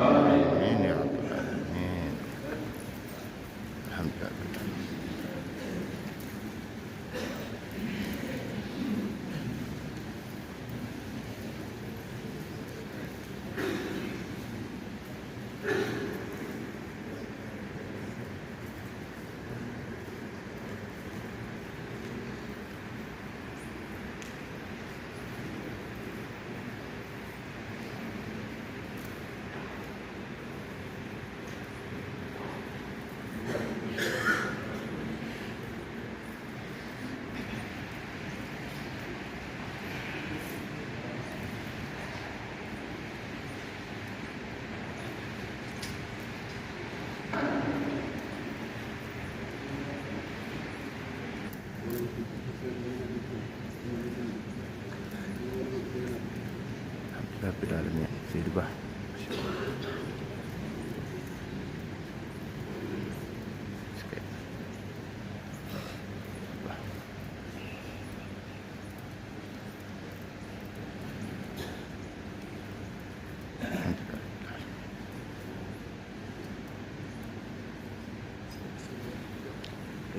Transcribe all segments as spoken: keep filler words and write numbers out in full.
آمين يا رب العالمين. الحمد لله. Rabbil alamin, Seydi Ba.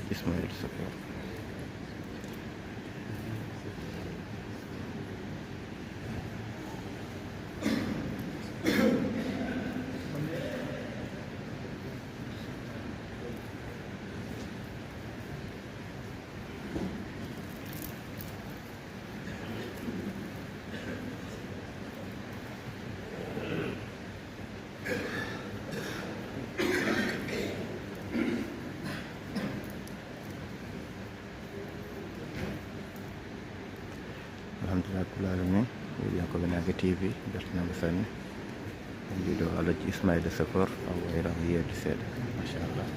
Ismaïla Sokor. Alhamdulillah rabbil alamin. Yeeɗiyankooɓe Naange T V, beltanaama sanne. On mbiɗo Alhaji Ismaïla Sokor, o wayra o yeeyde seeɗa. Machallah.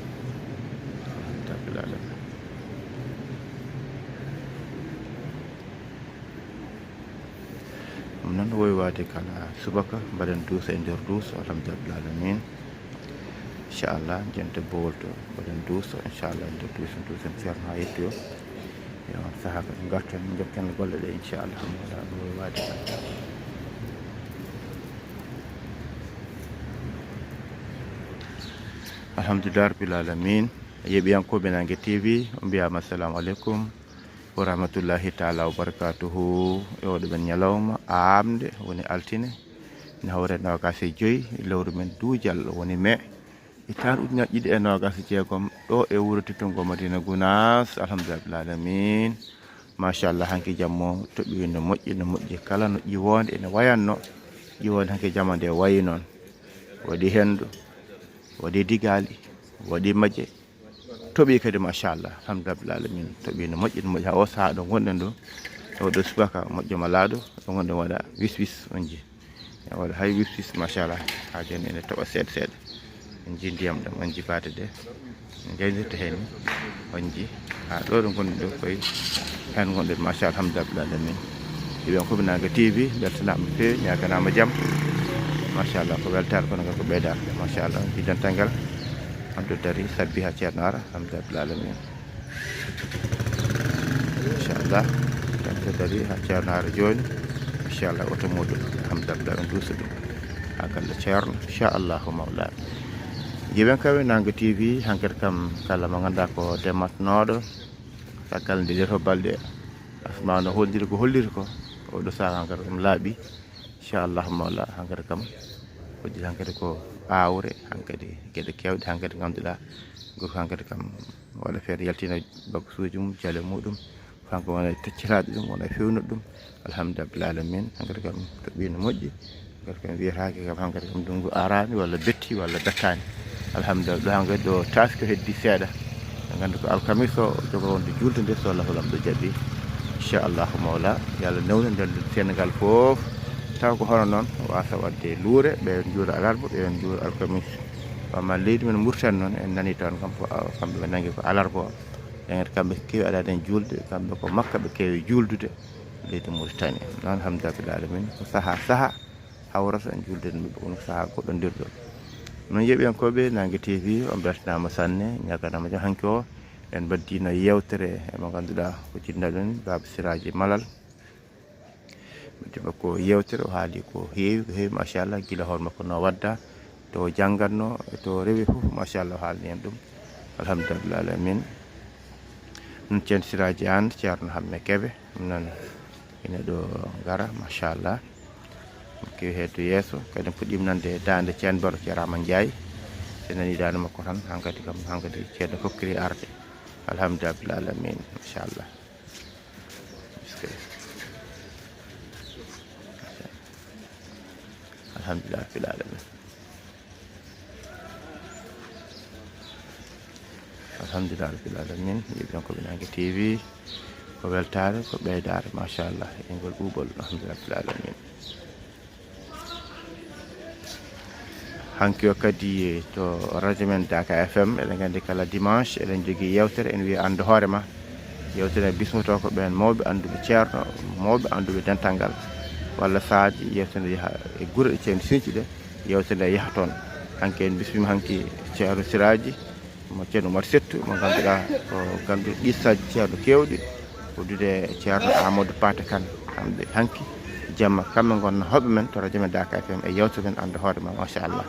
Alhamdulillah rabbil alamin. Ɗum noon no wowi waade kala subaka, mbaɗen duuso e nder duuso, alhamdulillah rabbil alamin. Inchallah, jente bowol to, mbaɗen duuso, inchallah, e nder duuso, duuso en ceerno haa yettoyo. E on sahaa kadi ngarten, njokken golle ɗe, inchallah, mawla no wowi waade kala. Alhamdulillah rabbil alamin. Yeeɓiyankooɓe Naange T V, on mbiyaama assalamu aleykum wa rahmatullahi taala wa barakatuhu. E oɗo men ñalawma aamde, woni altine, ne hawre noogaas e joy, lewru men duujal, woni mee, hitaande ujunere ɗiɗi e noogaas e jeegom, ɗo e wuro teddungo Madina Gunaas. Alhamdulillah rabbil alamin. Machallah, hanki jammo toɓi no moƴƴi, no moƴƴi kala no ƴiwoonde ene wayanno. Ƴiwoonde hanki jamma nde wayi noon. Waɗi henndu, waɗi digaali, waɗi majje. Toɓi kadi, machallah, alhamdulillah rabbil alamin. Toɓi no moƴƴi, no moƴƴi. Haa o sahaa ɗo ngonɗen ɗo, e oɗo subaka moƴƴo malaaɗo, ɗo ngonɗen waɗa wis wis, on nji. E waɗa hay wis wis, machallah. Haa jooni ene toɓa seeɗa seeɗa. En nji ndiyam ɗam, on nji baade de. En njaynirta heen, on nji. Haa ɗo ɗo ngonɗen ɗo koye heen ngonɗen, machallah, alhamdulillah rabbil alamin. Yeeɓiyankooɓe Naange T V, beltanaama no feewi, ñaaganaama jam. Machallah, ko weltaare kono kadi ko ɓeydaare. Machallah, on nji dental ngal. Hamdou Dari, Sabbi haa Ceerno Ara, alhamdulillah rabbil alamin. Inchallah, tan so dari haa Ceerno Ara jooni. Inchallah, oto muudo, alhamdulillah, ɓe nduusa ɗum haa galle Ceerno, inchallahu mawla. Yeeɓiyankooɓe Naange T V, hankadi kam kala mo ngannduɗaa ko dematnooɗo, caggal nde ɗee to balɗe asmaa no holliri ko holliri ko, oɗo sahaa hankadi kam laaɓi. Inchallah mawla, hankadi kam, hojji hankadi ko aawre, hankadi geɗe keewɗe, hankadi ngannduɗaa, gorko hankadi kam waɗa feere yaltina baksuuji mum, jale muɗum, kanko wona e teccitaade ɗum, wona e feewnude ɗum. Alhamdulillah rabbil alamin, hankadi kam toɓi no moƴƴi, hankadi kam wiyetaake kam, hankadi kam ndunngu araani walla betti walla bettaani. Alhamdulillah, ɗo hankadi ɗo taaski ko heddi seeɗa. Ɓe nganndi ko alkamis o jogo wonde juulde nde, so Allahu Laamɗo jaɓi. Inchallahu mawla, yo Allah newnu nden Senegal fof. Taw ko hono noon, wasa waɗde luure, ɓe njuura alarba, ɓe njuura alkamis. Amma leydi men Mauritanie noon, en nani toon kam ko, kamɓe ɓe nangi ko alarba o. Enen kamɓe keewi adaade en juulde, kamɓe ko Makka ɓe keewi juuldude leydi Mauritanie. Noon, alhamdulillahi alamin, ko saha, saha hawrata en juulde e maɓɓe, kono ko saha goɗɗondirɗo. Noon, yeeɓiyankooɓe Nange T V, on mbeltanaama sanne, ñaaganaama jam. Hanki o, en mbaddino yeewtere e mo ngannduɗaa ko jinnaaɗo men, Baaba Siraaji Malal. Ɓe makko yeewtere, o haali ko heewi, ko heewi, machallah, gila hoore makko no wadda, to o janngatno, to o rewi fof, machallah, o haalni en ɗum. Alhamdulillah alamin. Ɗum Ceerno Siraaji Aan, Ceerno Hamme Kebe, ɗum noon ina ɗo ngara, machallah. Kewi heddo yeeso, kadi puɗɗiima nande daande Ceerno Baro, Ceerno Aman Njaay. So nani daande makko tan, hankadi kam, hankadi ceerno fokkiri arde. Alhamdulillah alamin, machallah. Miskil. Alhamdulillah rabbil alamin. Alhamdulillah rabbil alamin. Yeeɓiyankooɓe Nange T V, ko weltaare, ko ɓeydaare, machallah, e ngol ɓuuɓol. Alhamdulillah rabbil alamin. Hanki o kadi to radio men Daka F M, eɗen nganndi kala dimanche eɗen njogii yeewtere, en wiya Anndu Hoore Ma. Yeewtere nde bismotoo ko ɓeen mawɓe annduɓe ceerno, mawɓe annduɓe dental ngal, walla sahaaji yeewtere nde yaha e gure ɗe ceerno sinci ɗe, yeewtere nde yaha toon. Hanki en bismiima hanki Ceerno Siraaji, mo Ceerno Umar Settu, mo ngannduɗaa ko ganndo qissaaji ceerno keewɗi, ko duude Ceerno Amadou Paate Kan. Kamɓe hanki jamma, kamɓe ngonna hoɓɓe men to radio men Daka F M e yeewtere men Anndu Hoore Ma, machallah.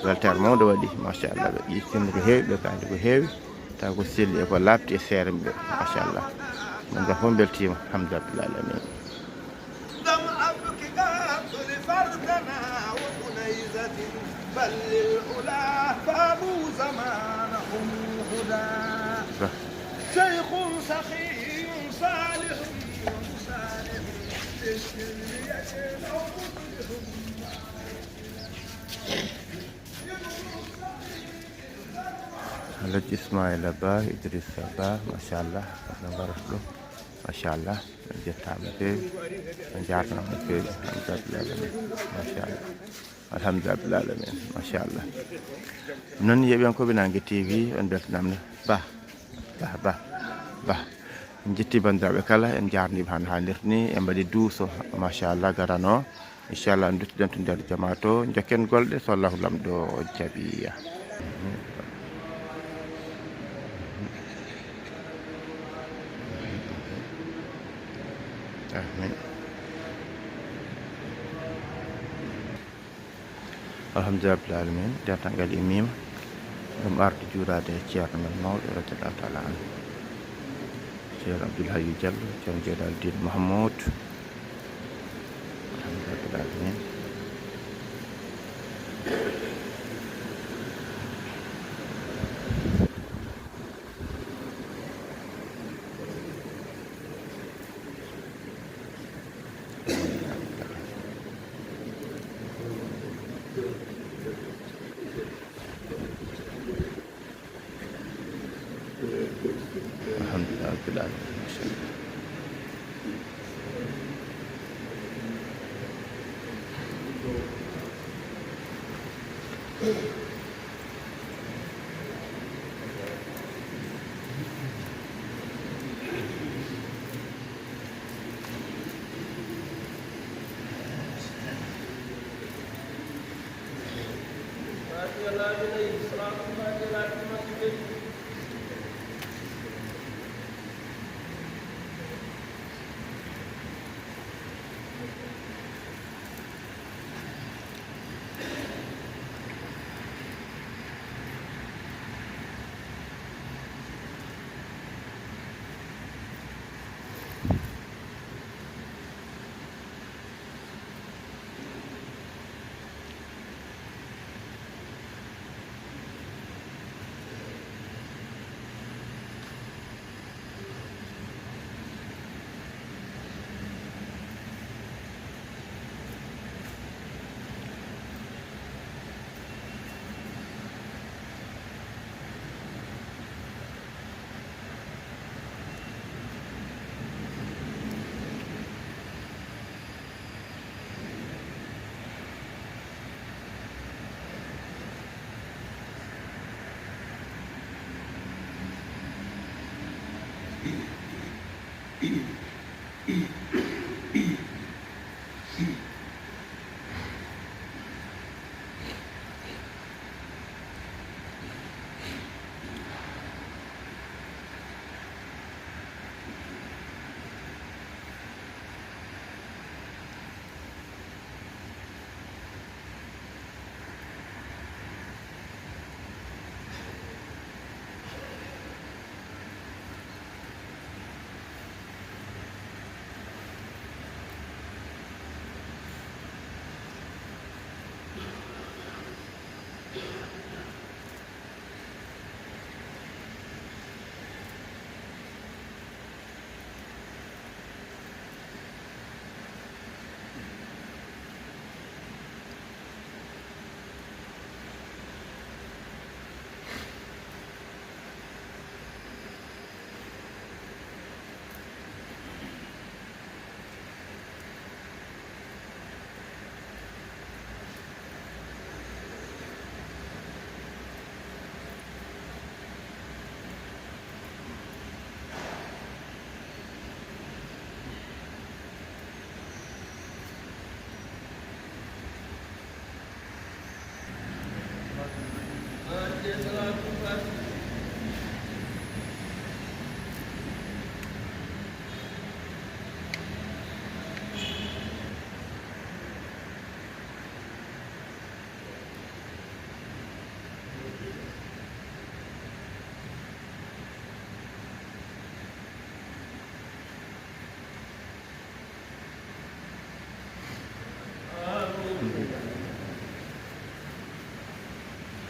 Weltaare mawɗo waɗi, machallah. Ɓe ƴettinde ko heewi, ɓe kaandi ko heewi, taw ko selli e ko laaɓti e seere mum ɓe, machallah. Min ga fof mbeltiima, alhamdulillah alamin. لم أبك قط لفرقنا وأنيزة، بل للعلا فابوا زمانهم هدى. شيخ سخي صالح ومصالح، للسر يدعو مصلح. Alhaji Ismaila Ba, Idrissa Ba, machallah, no ngarata ɗo, machallah, en njettaama no feewi, en njaarnaama no feewi, alhamdulillah alamin, machallah, alhamdulillah alamin, machallah. Noon, yeeɓiyankooɓe Nange T V, on mbeltanaama no, Ba, Ba, Ba, Ba. En njetti banndiraaɓe kala, en njaarniima han haanirta ni, en mbaɗi duuso, machallah, garano. Inchallah, en nduttidan to nder jamaa to, njokken golle, so Allahu Laamɗo jaɓi. Amin. Alhamdulillah rabbil alamin, dental ngal immiima. Ɗum arde juuraade e ceerno men mawɗo, radiyallahu taala anhu. Ceerno Abdoul Hayyu Diallo, Ceerno Jeynal Din Mahmoud. Alhamdulillah rabbil alamin. Alhamdulillah rabbil alamin.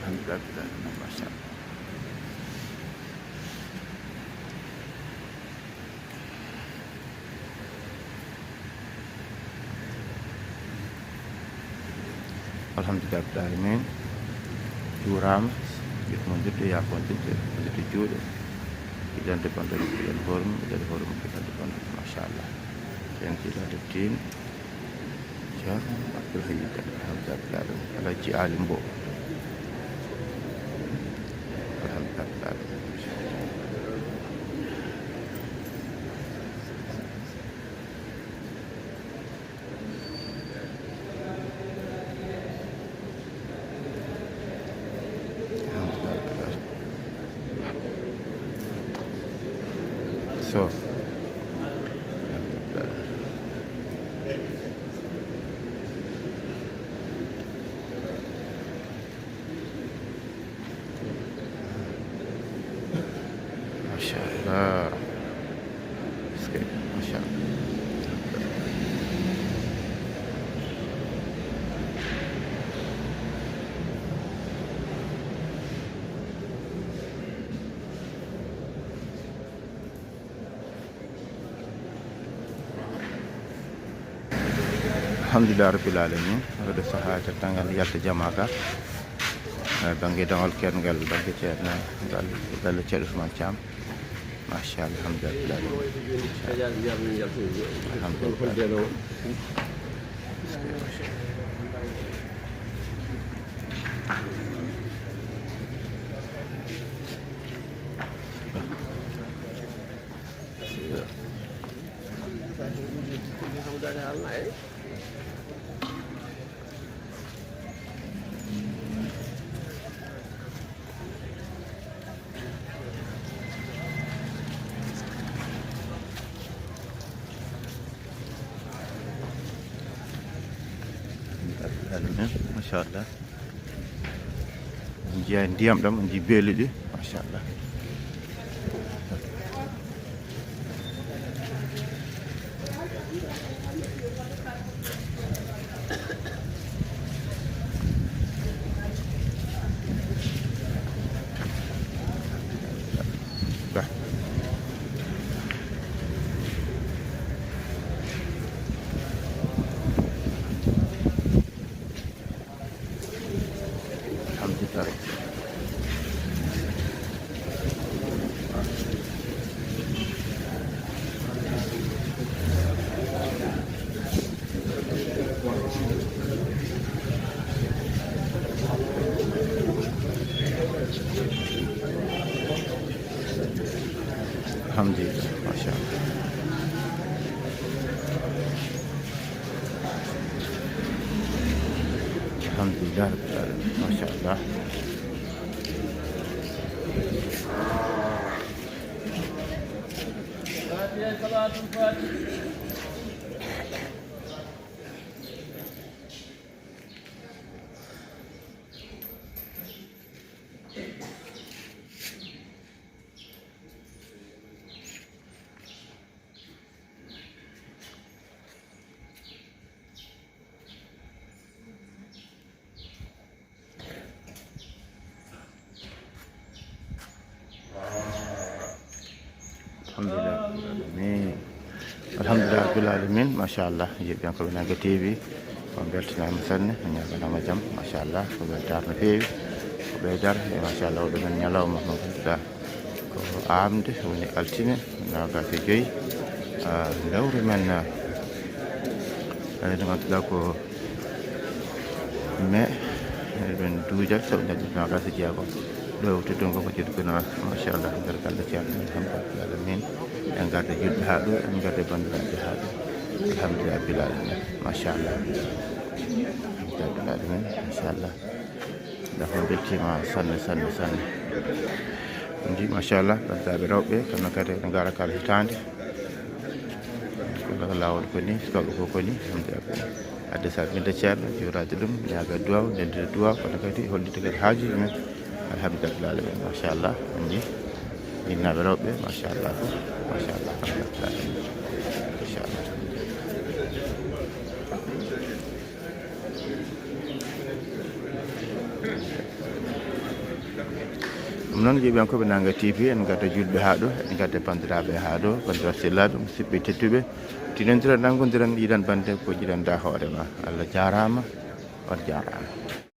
Alhamdulillah, machallah. Alhamdulillah rabbil alamin. Juuraama, yetmondirde, yaafondirde, fodde juuɗe, yiɗande banndere, yiɗande hoore mum, yiɗande hoore mum, yiɗande banndere, machallah. Ken jiilaade diine, Ceerno Abdul Hayy Kane, alhamdulillah rabbil alamin. Alhaji Aali Mbow, alhamdulillah rabbil alamin. So. Machallah. Est-ce que, machallah. Alhamdulillah rabbil alamin. Oɗo sahaa cettangal yalta jamaaka. Eh, bannge dawal kerngal, bannge ceerngal, galle ceerno Ousmane Thiam. Machallah, alhamdulillah. Alhamdulillah. Machallah. On njiya ndiyam ɗam, on njiya beeli ɗi, machallah. Alhamdulillah. Alhamdulillah, machallah. Ya Rabbil Alamin. Masha Allah. Alhamdulillah. Amin. Alhamdulillah Rabbil Alamin. Machallah, yeeɓiyankooɓe Naange T V, on mbeltanaama sanne, on ñaaganama jam. Machallah, ko weltaare no feewi. Ko ɓeydare, e machallah, oɗo men ñalawma mo ngannduɗaa ko aamde, woni altine, noogaas e joy, ah, lewru men, ah, nde ngannduɗaa ko mais eɗen duujal saw ñalɗi noogaas e jeegom. Ɗo e teddungal ko Jiddu Ginaas, machallah, nder galle Ceerno men Hamza Abdul Alamin. En ngarda julɓe haa ɗo, en ngarda banndiraaɓe haa ɗo. Alhamdulillah Rabbil Alamin. Machallah. Alhamdulillah Rabbil Alamin. Machallah. Ndax on mbeltiima sanne, sanne, sanne. On njii, machallah, banndiraaɓe rewɓe, kono kadi ene ngara kala hitaande. Kono ko laawol ko ni, sukaaɓe ko ko ni, alhamdulillah. Adde sa binde Ceerno, juuraade ɗum, ñaaga duwaaw, ndenndira duwaaw, kono kadi hollitde kadi haajuuji men. Alhamdulillah Rabbil Alamin, machallah, on njii, innaaɓe rewɓe, machallah, fof, machallah, alhamdulillah, machallah. Ɗum noon, yeeɓiyankooɓe Naange T V, en ngarda julɓe haa ɗo, en ngarda banndiraaɓe haa ɗo, banndiraaɓe sehilaaɓe, musidɓe tedduɓe, tinondira, nanngondiren, yiɗan bannde ko jiɗanɗaa hoore ma. Allah jaaraama, on jaaraama.